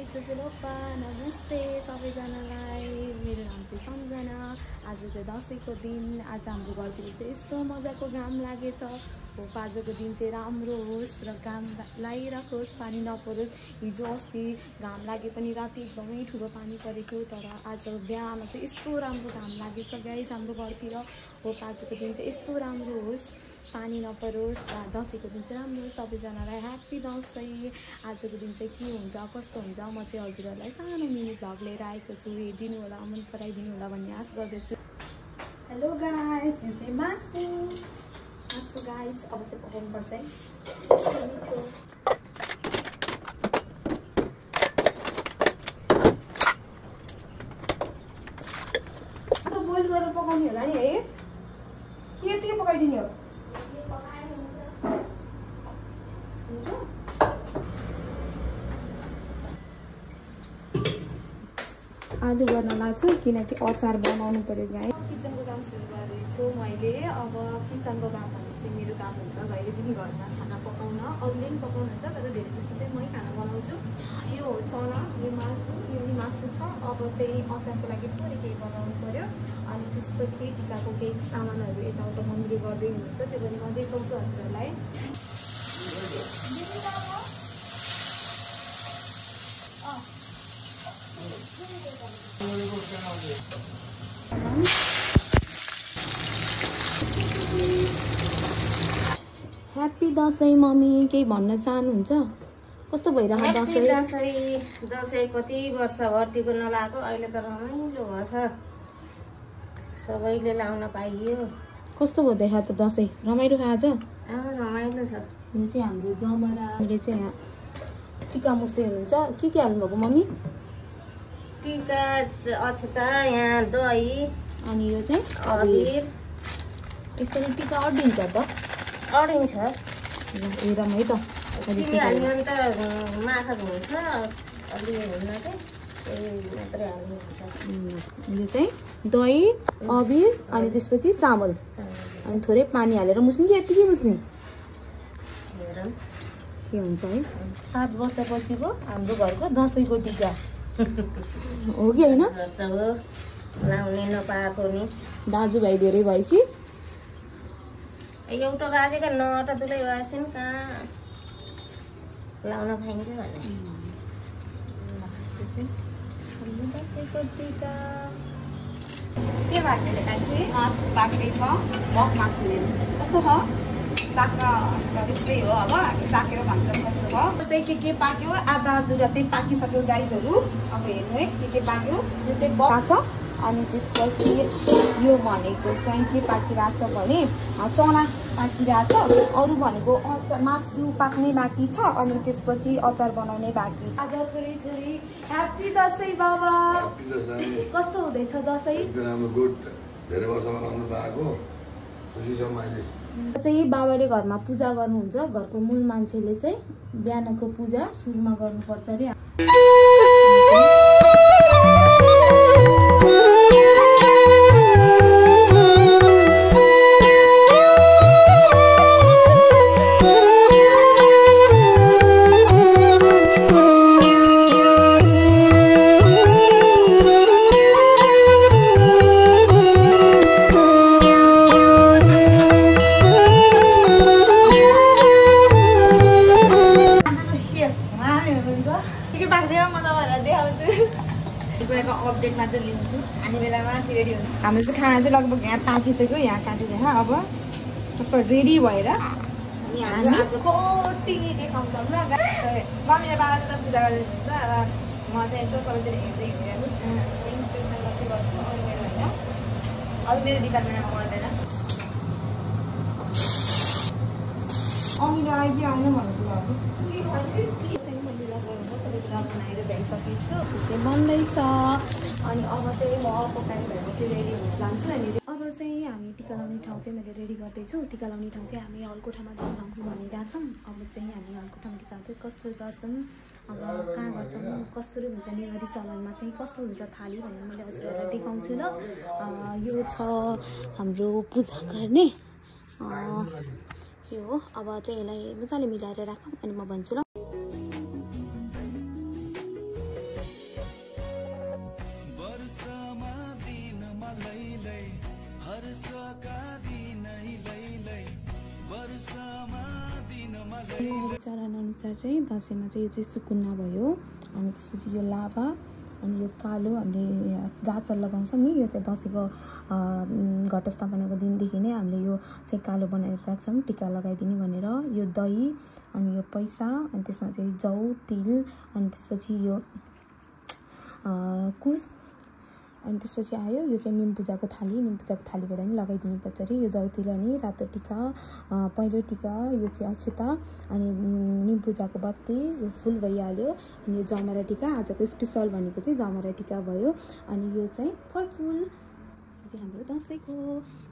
सुजुलोपा नमस्ते सबैजनालाई। मेरो नाम चाहिँ सम्झना। आज चाहिँ दसैँको दिन। आज हाम्रो घरतिर चाहिँ यस्तो मजाको घाम लागेछ। होप आजको दिन चाहिँ राम्रो होस् र घाम लागिराखोस्, पानी नपरोस्। हिजो अस्ति घाम लागे पनि राति एकदमै ठुलो पानी परेको, तर आज बिहान चाहिँ यस्तो राम्रो घाम लागेछ गाइस हाम्रो घरतिर। होप आजको दिन चाहिँ यस्तो राम्रो होस्, पानी नपरोस् र दसैँको दिन चाहिँ राम्रो होस्। सबैजनालाई ह्याप्पी दसैँ। आजको दिन चाहिँ के हुन्छ कस्तो हुन्छ म चाहिँ हजुरहरूलाई सानो मिनी भ्लग लिएर आएको छु। हेरिदिनु होला, मन पराइदिनु होला भन्ने आश गर्दछु। हेलो गाइस, यो चाहिँ मासु गाइस। अब चाहिँ पकाउनु पर्छ है। बोइल गरेर पकाउने होला नि है, कि यतिकै पकाइदिने हो? आलु गर्न लाग्छु किनकि अचार बनाउनु पर्यो गाइस। किचनको काम सुरु गरेछु मैले। अब किचनको काम भनेपछि मेरो काम हुन्छ जहिले पनि घरमा खाना पकाउन। अरूले पनि पकाउनुहुन्छ, तर धेरै जस्तो चाहिँ मै खाना बनाउँछु। यो हो चना, यो मासु, यो नि मासु छ। अब चाहिँ अचारको लागि थोरै केही बनाउनु पर्यो। अनि त्यसपछि टिकाको केही सामानहरू यताउता मम्मीले गर्दै हुनुहुन्छ, त्यो पनि म देखाउँछु हजुरहरूलाई। ह्याप्पी दसैँ मम्मी, केही भन्न चाहनुहुन्छ? कस्तो भइरहेको दसैँ? दसैँ कति वर्ष भर्तीको नलाएको, अहिले त रमाइलो भएछ, सबैले लाउन पाइयो। कस्तो भइदिएछ त दसैँ? रमाइलो आज? रमाइलो छ। यो चाहिँ हाम्रो जमरा। हामीले चाहिँ यहाँ टिका मुस्दै हुनुहुन्छ। के हाल्नुभएको मम्मी? टिका, अक्षता, यहाँ दही, अनि यो चाहिँ अबिर। यसरी टिका अडिन्छ त? अडिन्छ। हेरौँ है त। चिनी हाल्ने भने त माखा हुन्छ, अलि हुन्न त त्यही मात्रै हाल्नु हुन्छ। यो चाहिँ दही, अबिर, अनि त्यसपछि चामल, अनि थोरै पानी हालेर मुस्ने कि यतिकै मुस्ने? हेरौँ के हुन्छ है। 7 वर्षपछिको हाम्रो घरको दसैँको टिका हो कि होइन? लाउने नपाएको नि। दाजुभाइ धेरै भएपछि एउटा राजेका 9वटा दुलै भएछन्, कहाँ लाउन पाइन्छ भने। दसैँको टिका के भाग्ने कान्छी? मासु पाक्दैछ, भक मासुले। कस्तो भयो? साका त्यस्तै हो। अब हामी चाकेर भन्छौँ कस्तो भयो। चाहिँ के पाक्यो, आधा अधुरा चाहिँ पाकिसक्यो गाइजहरू। अब हेर्नु है के पाक्यो। यो चाहिँ बक्का छ। अनि त्यसपछि यो भनेको चाहिँ के पाकिरहेको छ भने चना पाकिरहेको छ। अरू भनेको मासु पाक्ने बाँकी छ। अनि त्यसपछि अचार बनाउने बाँकी छ। आज थोरै ह्याप्पी दसैँ बाबा। कस्तो हुँदैछ दसैँ? धेरै वर्षमा आउनु पाएको खुसी छ मैले। चाहिँ बाबाले घरमा पूजा गर्नुहुन्छ। घरको मूल मान्छेले चाहिँ बिहानको पूजा सुरुमा गर्नुपर्छ अरे। अपडेटमा चाहिँ लिन्छु। खाने बेलामा रेडी हुन्छ। हाम्रो चाहिँ खाना चाहिँ लगभग यहाँ पाकिसक्यो, यहाँ काटिँदैन। अब सबै रेडी भएर अनि हामी आज कति देखाउँछौँ ल। मम्मी र बाबाले त पूजा गर्दै हुनुहुन्छ र म चाहिँ यसो सबैतिर हेर्दै इन्सपिरेसन गर्दै गर्छु। अरू मेरो होइन, अरू मेरो डिपार्टमेन्टमा गर्दैन। अमिलो आइदियो आएन भनेको अब बनाएर भ्याइसकेको छु। चाहिँ बन्दैछ। अनि अब चाहिँ म पकाएर भएर चाहिँ रेडी हुन जान्छु। अनि अब चाहिँ हामी टिका लाउने ठाउँ चाहिँ मैले रेडी गर्दैछु। टिका लाउने ठाउँ चाहिँ हामी हलकोठामा लाउनु भनिरहेको छौँ। अब चाहिँ हामी हलकोठामा टिका चाहिँ कसरी गर्छौँ, अब कहाँ गर्छौँ, कस्तो हुन्छ नेवारी चलनमा चाहिँ कस्तो हुन्छ थाली भनेर मैले हजुरहरूलाई देखाउँछु ल। यो छ हाम्रो पूजा गर्ने यो हो। अब चाहिँ यसलाई मजाले मिलाएर राखौँ अनि म भन्छु ल। चरण अनुसार चाहिँ दसैँमा चाहिँ यो चाहिँ सुकुना भयो अनि त्यसपछि यो लाभा अनि यो कालो हामीले गाजर लगाउँछौँ नि यो चाहिँ दसैँको घटस्थापनाको दिनदेखि नै हामीले यो चाहिँ कालो बनाएर राख्छौँ टिका लगाइदिने भनेर यो दही अनि यो पैसा अनि त्यसमा चाहिँ जौ तिल अनि त्यसपछि यो कुश अनि त्यसपछि आयो यो चाहिँ निम पूजाको थालीबाट नि लगाइदिनु पर्छ अरे यो जौ तिल अनि रातो टिका पहिलो टिका यो चाहिँ अक्षता अनि निम पूजाको बत्ती यो फुल भइहाल्यो अनि यो जमरा टिका आजको स्पेसल भनेको चाहिँ जमरा टिका भयो अनि यो चाहिँ फलफुल चाहिँ हाम्रो दसैँको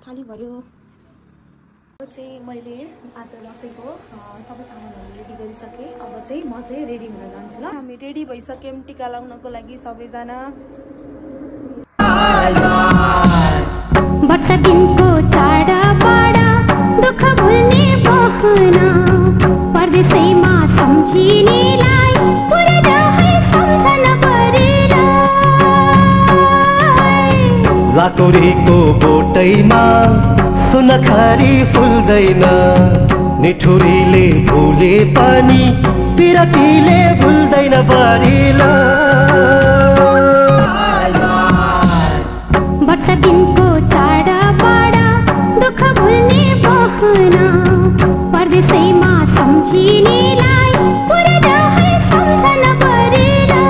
थाली भयो। चाहिँ मैले आज दसैँको सबै सामानहरू रेडी गरिसकेँ अब चाहिँ म चाहिँ रेडी हुन जान्छु ल। हामी रेडी भइसक्यौँ टिका लगाउनको लागि सबैजना। वर्ष दिनको चाडबाड दुःख भुल्ने बहना परदेशैमा सम्झिनेलाई पुरै दहै सम्झन परेला लातोरीको बोटैमा सुनखारी फुल्दैन निठुरीले भुले पनि पिरतीले भुल्दैन बरिला वर्ष दिनको चाडबाड दुःख भुल्ने बहना परदेशैमा सम्झिनेलाई पुरै दहै सम्झन परेला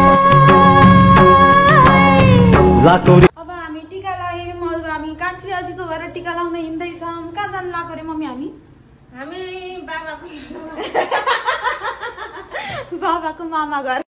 लातोरी। अब हामी टिका लगायौँ अब हामी कान्छी अजीको घर टिका लगाउन हिँड्दैछौँ। कहाँ जानु लाग्यो रे मम्मी हामी बाबाको बाबाको मामा घर।